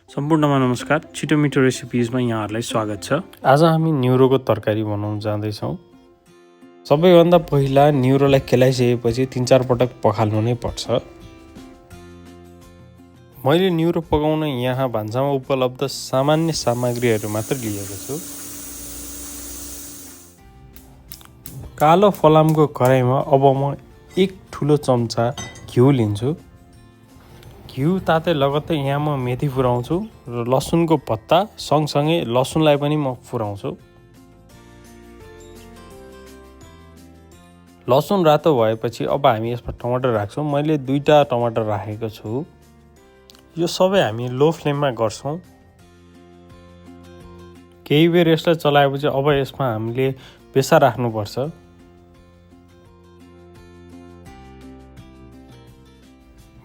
सम्पूर्णमा नमस्कार। छिटो मिठो रेसिपिजमा यहाँहरूलाई स्वागत छ। आज हामी न्युरोको तरकारी बनाउन जाँदैछौँ। सबैभन्दा पहिला न्युरोलाई केलाइसकेपछि 3-4 पटक पखाल्नु नै पर्छ। मैले न्युरो पकाउन यहाँ भान्सामा उपलब्ध सामान्य सामग्रीहरू मात्र लिएको छु। कालो फलामको कराईमा अब म 1 ठुलो चम्चा घिउ लिन्छु। घिउ ताते लगत्तै यहाँ म मेथी फुराउँछु र लसुनको पत्ता सँगसँगै लसुनलाई पनि म फुराउँछु। लसुन रातो भएपछि अब हामी यसमा टमाटर राख्छौँ। मैले 2टा टमाटर राखेको छु। यो सबै हामी लो फ्लेममा गर्छौँ। केही बेर यसलाई चलाएपछि अब यसमा हामीले बेसा राख्नुपर्छ।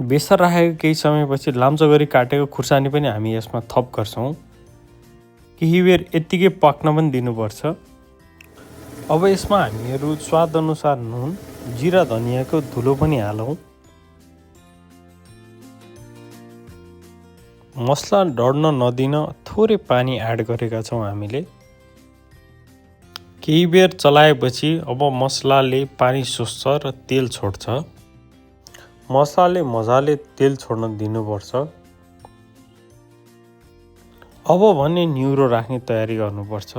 बेसा राखेको केही समयपछि लाम्चो गरी काटेको खुर्सानी पनि हामी यसमा थप गर्छौँ। केही बेर यत्तिकै पक्न पनि दिनुपर्छ। अब यसमा हामीहरू स्वाद अनुसार नुन, जिरा धनियाँको धुलो पनि हालौँ। मसला डढ्न नदिन थोरै पानी एड गरेका छौँ हामीले। केही बेर चलाएपछि अब मसलाले पानी सोस्छ र तेल छोड्छ। मसलाले मजाले तेल छोड्न दिनुपर्छ। अब भने न्युरो राख्ने तयारी गर्नुपर्छ।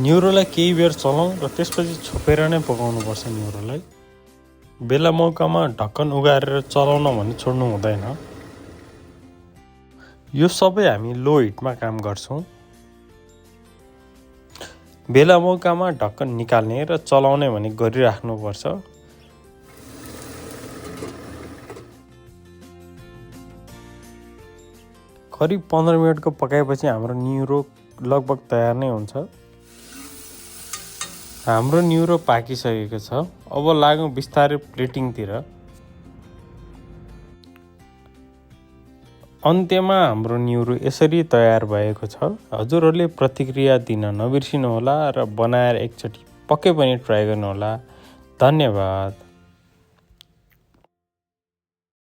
न्युरोलाई केही बेर चलाउँ र त्यसपछि छोपेर नै पकाउनुपर्छ न्युरोलाई। बेला मौकामा ढक्कन उगारेर चलाउन भने छोड्नु हुँदैन। यो सबै हामी लो हिटमा काम गर्छौँ। बेला मौकामा ढक्कन निकाल्ने र चलाउने भने गरिराख्नुपर्छ। करिब 15 मिनटको पकाएपछि हाम्रो न्युरो लगभग तयार नै हुन्छ। हाम्रो न्युरो पाकिसकेको छ। अब लागौँ बिस्तारै प्लेटिङतिर। अन्त्यमा हाम्रो न्युरो यसरी तयार भएको छ। हजुरहरूले प्रतिक्रिया दिन नबिर्सिनुहोला र बनाएर एकचोटि पक्कै पनि ट्राई गर्नुहोला। धन्यवाद।